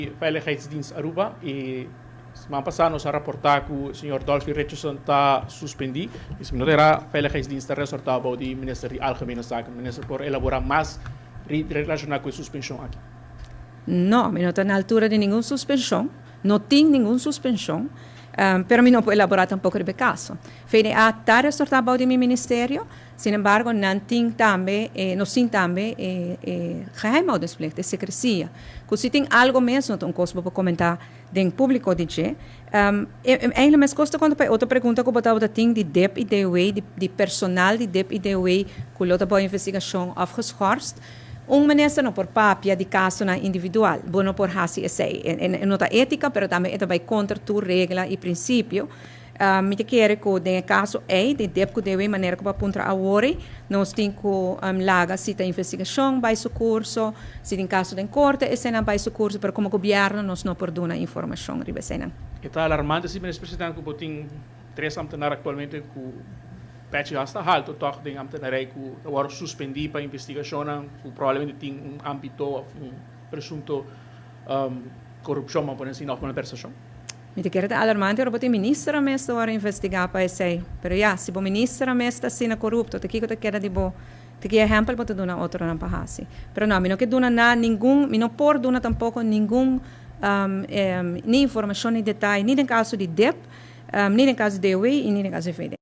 Veiligheidsdienst Aruba y siman pasa nos a raporta cu señor Dolfi Richardson ta suspendi y si mi no ta era Veiligheidsdienst ta resorta bou di Minister di Algemene Zaken. Minister por elabora mas relaciona cu e suspension aki? No, mi no ta na altura di ningun suspension, no tin ningun suspension, pero mi no por elabora tampoco riba e caso. VDA ta resorta bou di mi ministerio. Sin embargo, nan tin tambe, nos tin tambe e e geheimhoudingsplicht, e secrecia, cu si tin algo mes no ta un cos bo por comenta den publico di dje. E eigenlijk mes cos ta conta pa e otro pregunta cu bo tabata tin di dip y DOW, di di personal di dip y DOW cu lo ta bao investigacion of geschorst. Un minister no por papia di casonan individual, bo no por haci esey. E no ta etica, pero tambe e ta bay contra tur regla y principio. Mi ta kere ku den e kaso ei di dep ku dewe manera ku bo a puntra awor ei, nos tin ku laga si ta investigashon bai su kurso, si tin kaso den korte eseinan bai su kurso, pero komo gobièrnu nos no por duna informashon riba eseinan. E ta alarmante si, Minister Presidente, ku bo tin tres ambtenar aktualmente ku pechi hasta halto tòg den ambtenarij ku ta wòrdu suspendí pa investigashonnan ku probablemente tin un ámbito òf un presunto korupshon, bo a pone asina, òf malversashon. Mi ta kere ta alarmante ora bo tin ministernan mes ta wòrdu investigá pa esei. Pero ya, si bo ministernan mes ta asina korupto, ta kiko ta keda di bo? Ta ki ehèmpel bo ta duna otronan pa hasi? Pero no, mi no ke duna na ningun, mi no por duna tampoko ningun ni informashon ni detaye, ni den kaso di dip, ni den kaso di DOW i ni den kaso di VD.